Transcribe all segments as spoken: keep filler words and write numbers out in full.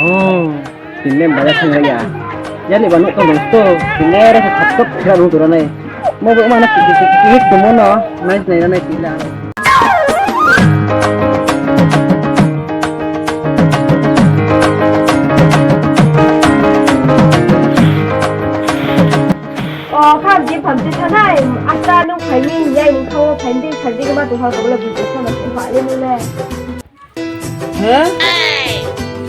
Oh, tini le bala sing ya. Yali ba nuh tong dong to, tini le re kha thap thap khra nung tura nai. Mo bo ma na ki ki ki ki ki mo no, nai nai nai ki la. O, kham di, kham di thanai, asa nung phai mi, yai nung kho, phai di, phai di, ma tu ha, ko le bu tu kho, ma tu ha, le le. He?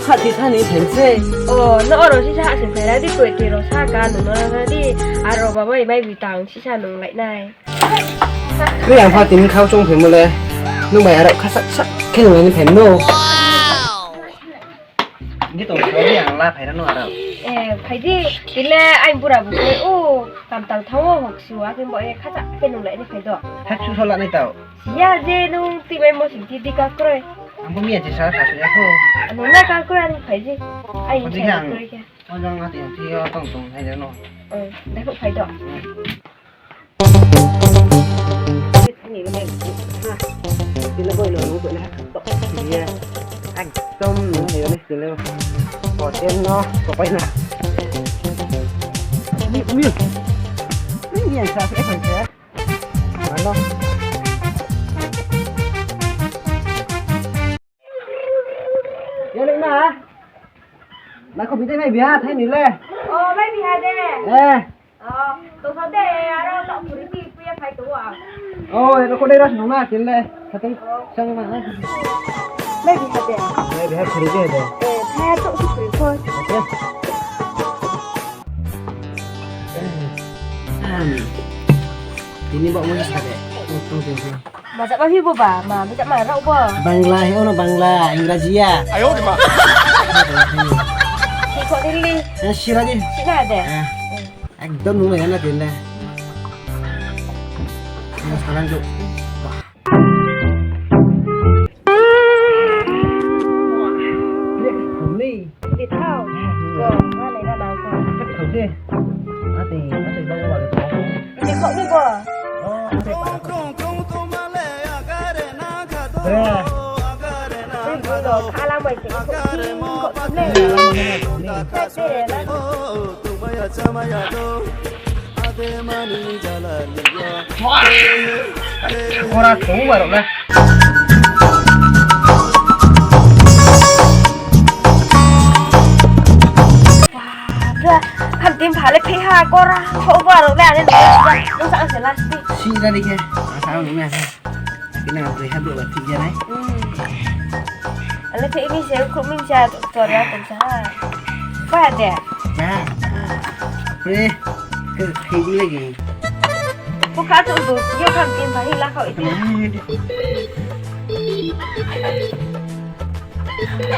Kha di thani phai se. O, no oro sisa ha se phai ra di, koi koi ro sa ka, nung no ra di, aro ba mai mai bi tang sisa nung lai nai. Kri ang pha tini khau chung phai mo le. Nung bai aro kha sak sak khe nung ni phai mo. Ni tong khe ni ang la phai ra no aro. E, phai di, tile ai bura bu khe, o, kam tang thang o, hok su, a khe bo e kha sak khe nung lai ni phai do. Thak su so la nai tao. Ya je nung ti bai mo sing ti di ka kroi. Ang bo mi ya je sa sa ya ko. Ano na ka kroi ang phai je. Ai ang phai je ang. Kroi khe. O jang na ti ti yo tong tong hai no. Eh, dai ko phai do. Hmm. Ni le ha. Ti le boi lo nung ko na ha. To. Ya. Ekdom nung hai ni ti le. Ko ten no, ko pai na. Ni ni. Ni ni sa sa phai sa. Ano. Ya le na. Na ko bidai mai biha thai ni le. O, mai biha de. Eh. O, to so de, aro to puri ti puya phai to wa. O, ero ko dai ras nong na tin le. Khatung sang na. Mai biha de. Mai biha puri de de. Eh, thai to puri ko. Tini ba mo sa de. Tong tong tong. Majak ma phi bo ba, ma, majak ma rao bo. Bangla, he ono Bangla, Ingraji ya. Ayo, di ma. Hi ko dili. Eh, sira di. Sina de. Eh, ekdom nung ya na din le. Mas kalang tu. Ni. Di thao. Ko, ma nai na nang ko. Thao se. Ate, ate ba ba. Ni ko ni bo. Oh, ate ba. Bre. Ni bo do khala mai se ko. Ni. Ora ko ba ro na. Bra, ham tim phale phi ha kora, ho ba ro le ane nung sa se last. Si na ni ke, asa nung na. Kena beri ha dua lagi ya nai. Hmm. Ale phi ini se kru min sa to ya to sa. Ba de. Ba. Pre, ke phi lagi. Ko kha tu tu, yo kam tin ba hi la kau itu.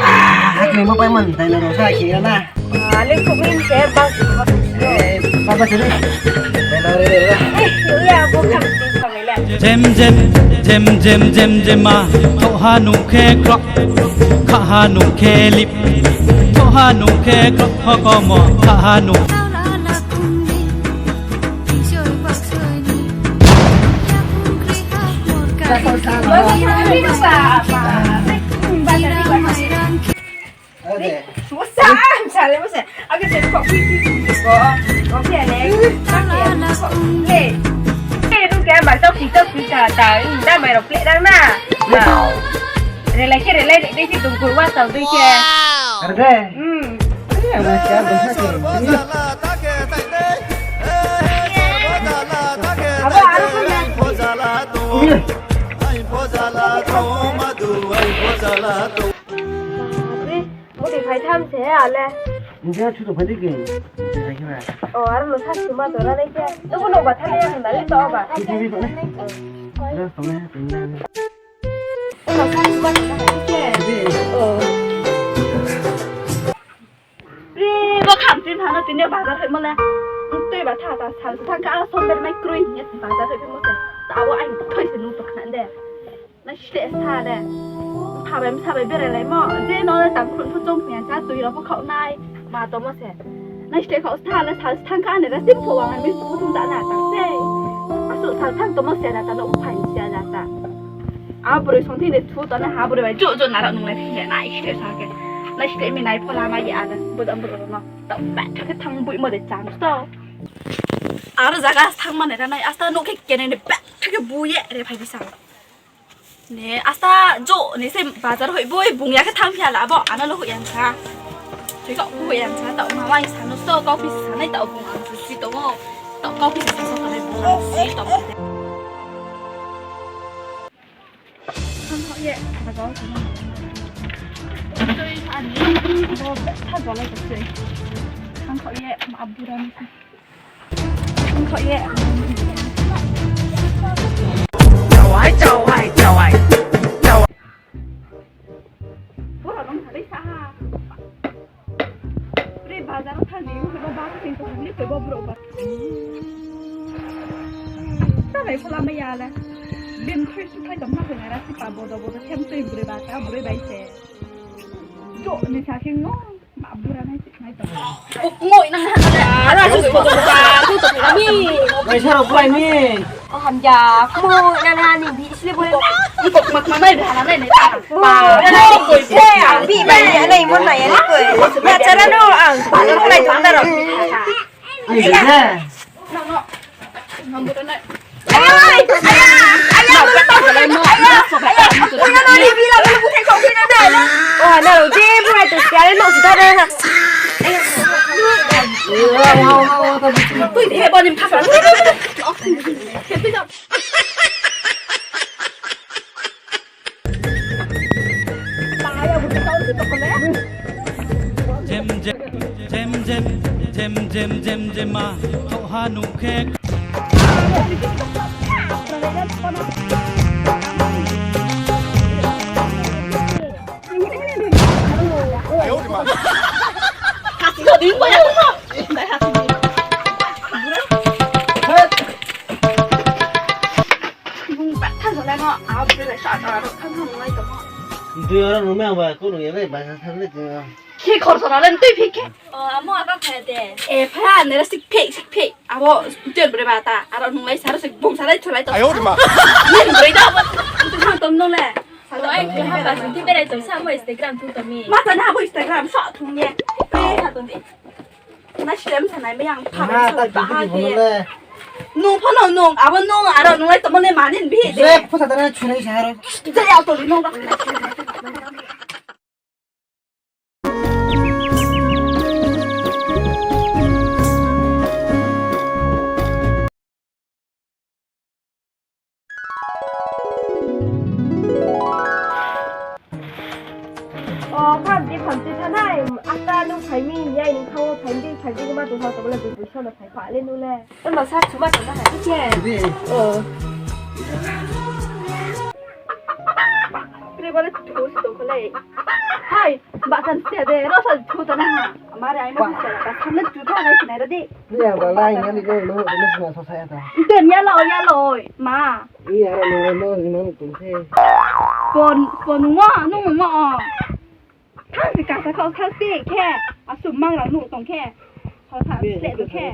Ah, aku mau paman, tanya dong sa kira na. Ah, le ko min se ba. Eh, apa sih? Tanya dong. Eh, ya, ko kam tin ba le. Jem jem, jem jem jem jem ma, thoha nung khe krok, khaha nung khe lip, thoha nung khe krok, hokomo, khaha nung. Ade. Musa, sale musa. Aku cek kok pui pui pui ko. Kok pia ne. Kok pia ne. Kok le. Eh, tu kaya mai tau kita kita ta. Dah mai rok plek dang na. Relai ke relai dek dek si tungkur wa tau dek ke. Ade. Hmm. Iya, mas ya, benar sih. Apa, apa, apa? Babe, mudi phai tham se ale. Nja chuto phai dei ke. O, aro no sa suma dora nai ke. Nobo no ba thale ya hna le to ba. Ina sa suma dora nai ke. O. Ri, bo kham tin phano tini bazar hai mo le. Tui ba tha ta sal thang ka som ber mai kroi ni bazar hai mo se. Ta o ai thoi se nung to khna de. Nai sle sa de. Pha bai msa bai berai lai mo. Je no le tang khun phu chong phi ya cha tui ro pho khau nai. Ma to mo se. Nai sle khau sa le sal thang ka ne ra sim pho wang mi su thum da na ta se. Asu sal thang to mo se na ta no phai se na ta. A broi song thi ne thu to na ha broi bai jo jo na ra nung lai phi ne nai sle sa ke. Nai sle mi nai phola ma ye ale. Bodam bro no. Tao betha khe thang bui mo de cham to. Aro jaga thang mane ra nai asta no khe kene ne betha khe bu ye re phai di sa. Ne asta jo ne se bazar hoi boi bung ya khe thang phia la bo ano lo hoi yang sa. Thoi kau hoi yang sa tao ma wai sa no sto kau phi sa nai tao bung ang si tong o. Tao kau phi sa sa sa nai bung ang si tong o. Thang kau ye bazar hoi no. Thoi sa ni bo tha jo lai ko se. Thang kau ye ma abura ni. Jawai, jawai, jawai, jawai. Borok rok thari sa ha. Bre bazar o thang ni, bo ba thing ko ni ko bo borok ba. Sa bai phola mai ya le. Bin khui su khai dam na khe na ra si pa bodo bodo them tui bwrwi ba ta bwrwi bai se. Jo ni sa khe ngo. Ma bura nai si nai to. Ngoi nang ha. Ara jus ko jong ba tu to kami. Bai sa rok bai ni. O hamja, mo na na ni bi sile bo. Iko mak mak nai da na nai nai ta. Ba. Koi. Ang bi bai ya nai mo nai ya ni koi. Na chara no ang. Ba no nai to na ro. Ai de. No no. Ngam bura nai. Ai ai. Ai ai. Ai ai. Ai ai. Ai ai. Ai ai. Ai ai. Ai ai. Ai ai. Jem jem, jem jem, jem jem, jem jem ma, thoh ha nung khe. Bung betha jole no, abo bere sa ta ro, thang thang nai tongmo. Dui oro nung me ang ba, ko nung ya le, ba sa thang le tong. Khe khorsa na le tui phi khe. O, amo aba phai de. E, phai ne ra sik phik, sik phik. Abo tui bere ba ta, aro nung lai sa ro sik bung sa lai chu lai to. Ayo, ma. Ni bere da ba, tu thang tom no le. Sa to ai, ha ba, sing ti bere to sa mo Instagram tu to mi. Ma ta na bo Instagram sa thung ye. Pe sa to ni. Na stem sa nai me yang pha. Na sa ta ba ha ki ke. Nung pho no nung, abo nung aro nung lai tongmo ne mani bi de. Je pho sa ta na chunai sa ro. Je ya to nung ba. O, khamti khamti thanai, asta nung phai mi, yai nung kha wo phai di, phai di, ma tong thang tong le, bui bui sono phai pha le nung le. Ano sa chuma tong na hai. Ke? Di. O. Kre bale thu si tong kho le. Hai, ba kan se de, ro sa thu ta na ha. Amare ai mo sa ka, sa le thu ta nai sinai ra di. Ni ya ba lai, ni ya ni ko, no, no, no, sa sa ya ta. Ntun ya lo, ya lo, ma. Ni ya ro, no, no, no, no, tong se. Pon, pon mo, no mo, mo. Thang si kasa khau thang si khe. Asu mang rang nuh tong khe. Khau thang si le tong khe.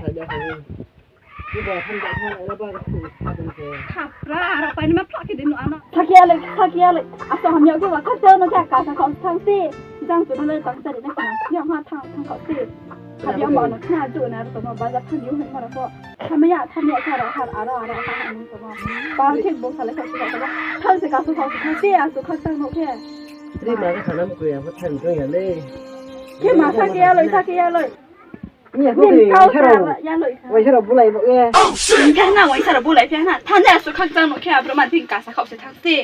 Khapra, aro pai ni ma phlak khe di nuh ano. Sakya le, sakya le. Asu hamya khe ba kasa no khe kasa khau thang si. Jang tu no le tang sa di na khe na. Yang ha thang, thang khau si. Hamya ma no khna ju na aro tong ma ba ja thang yu hin ma ro ko. Thamya, thamya khe aro har, aro, aro, har, har, nung tongmo. Ba khe bung salai khau si khau tongmo. Thang se kasu khau si khau si, asu khakchang no khe. Tri ma khe sanam koi, abo thang tong ya le. Khe ma sa khe ya loi, sa khe ya loi. Ni ya ko ni kau sa ro. Ya loi sa. Waisa ro bulai bo ye. Ni khe na waisa ro bulai phi na. Thang ya asu khakchang no khe, abro man thing kasa khau se thang si.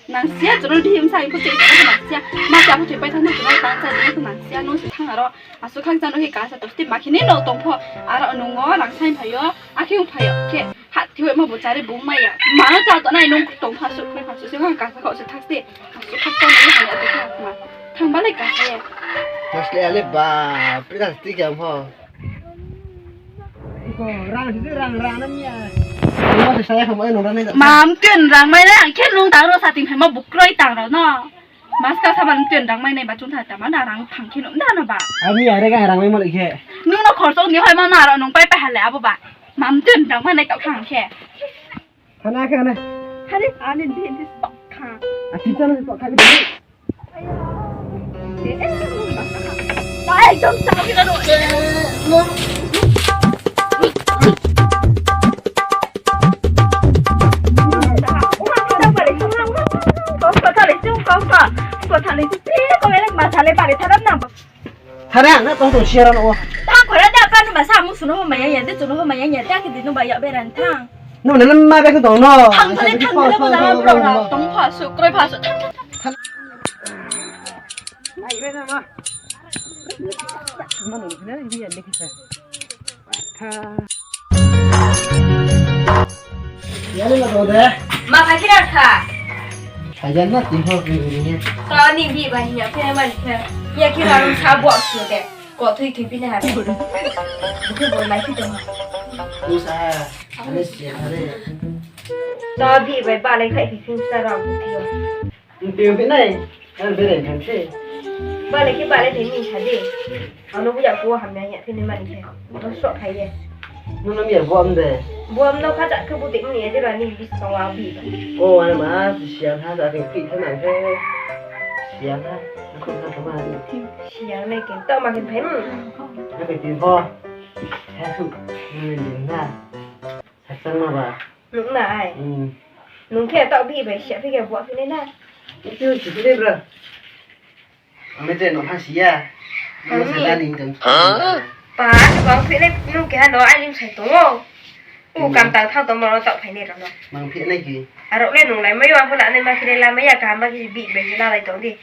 Nang sia, churul bihim sa, iko chek nang sia. Ma sia, abo chek pai thang, nang churul tang sa, nang sia, nung si thang aro. Asu khang sa, nung hi kasa, to, sti, ma khini no tong pho. Aro nung o, rang sai phai o, akhe phai o, khe. Ha, thiwe ma bo chari bung mai ya. Ma no cha to nai nung tong pha su, phai pha su, si khang kasa khau se thak sti. Asu khang sa, nung hi phai o, to, khe, ma. Thang balai kasa ya. Mas le ale ba, pri kasa sti kya pho. Iko, rang sih, rang, rang na ni ya. Ini masih saya kemana, nora ni. Mam tun rang mai na, ang khe nung tang ro sa ting phai ma bukroi tang ro no. Mas ka saban tun rang mai nai ba chung tha ta ma na rang phang khe no na na ba. Ami are ka rang mai mo le khe. Nung no khorso ni hoi ma na ro nung pai pai hale abo ba. Mam tun rang mai nai tau khang khe. Hana khe hana. Hale ani di di stok kha. A kita na stok kha di. Eh, eh, Thana ang na tong tong siaran o. Tang khora da, pa no masa mu suno ho maya ya de, suno ho maya ya de, akhe di no ba ya beran thang. No na ma ba ko tong no. Thang khore thang khore bo na bro na tong pha su, kroi pha su, thang thang thang. Ai re na ma. Ma no na ni ya de ki sa. Tha. Ya le ma to de. Ma pha kira kha. Sajan na tin ho ni ni. Ta ni bi ba hinya phe man phe. Ya kira rum sa bo su de. Ko thui thui pi na ha. Bukhe bo lai phi tong ha. Ku sa ha. Ane si ha de. Ta bi bai ba lai khai phi phin sa ram phi yo. Nti phi nai. Kan bere kan se. Ba lai khe ba lai thai ni sa de. Ano bu ya ko ham ya ya phi ni man khe. Bo sok khai ye. Nung nam ya bo am de. Bo am no kha ja khe bu de ni ya de ra ni bis tong wa bi. Ko wa ma si ya ha ja khe phi tha na khe. Si ya ha. Ko ka ka ma ni. Siang nai khe, tau ma khe phai, hmm. Nai khe tin pho. Hai su, nai din na. Hai sang ma ba. Nung na ai. Hmm. Nung khe tau bi bai siang phi khe buah phi nai na. Itu si phi nai bro. Ang nai je nung ha si ya. Ang nung sa ni. Dani jang. Pa, bang phi nai nung khe ha no, ai lim sai tong o. U kam tang thang tongmo no taoh phainai rao no. Mang phi nai ki. Aro le nung lai mai yo, ang pho la nai ma khe le la mai ya, kaham ma khe bi bai je la lai tong di.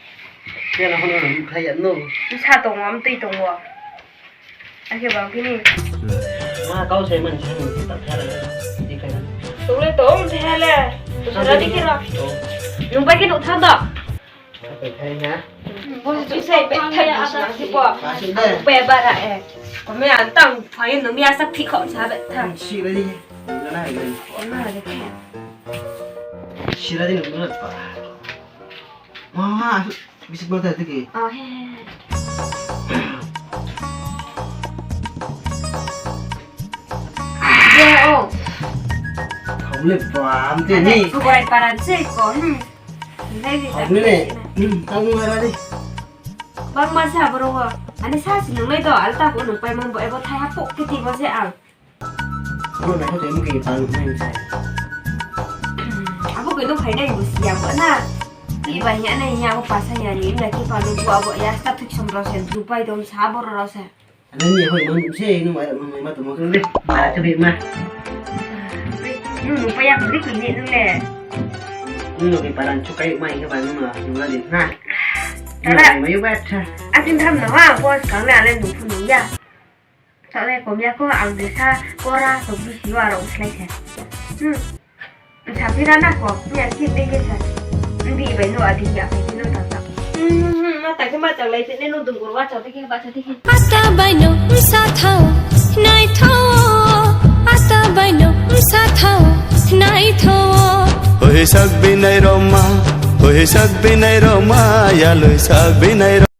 Khe na pho no nung phai ya no. Bsa tong o, mtui tong o. Akhe bang phi ni. Ma kau sai man sai nung ta phai la. Di phai la. Tong le tong, phai le. Tong sa di khe ro. Nung bai khe nung thang do. Bo se chusai be thai bo se nang si bo. Be bara e. Ko me ang tang phai nung mi asa phi khom sa be thang. Si le di. Na le. Na le. Si le di nung na pa. Ma, bisi bo ta tiki. Oh, he, he. Ye, oh. Kau le bam te ni. Kubai paran se ko, hmm. Nai ni. Kau le. Hmm, kau ngai ra di. Bang ma sa boro wo. Ani sa si nung nai do, alta ko nung pai mang bo ebo thai ha pok kiti bo se ang. Bo nai ko te mo ke pang nai sa. Abo ke no phai nai bo si ya bo na. Ki ba ya nai ya bo pa sa ya ni, na ki pa no bo abo ya sta thuk som ro se, du pai dom sa bo ro se. Ani ni hoi no se no ma ma ma to mo le. Ba to be ma. Nu nu pa ya ko ni ki ni nu le. Nu nu ke paran chukai mai ke ba nu ma nu la di na. Tara. Nu ma yo ba cha. Asin tham na ha, bo kang na le nu phu nu ya. Tale kom ya ko ang de sa kora to bisi wa ro slai se. Hmm. Sa phi ra na ko, ya ki de ke sa. Bi bai no adi ya pai no ta ta. Hmm, ma ta ke ma ta lai phi ne no dung gur wa cha de ke ba cha de ke. Ata bai no sa thao, nai thao. Ata bai no sa thao, nai thao. Hoi sak binai roma, hoi sak binai roma, ya loi sak binai roma.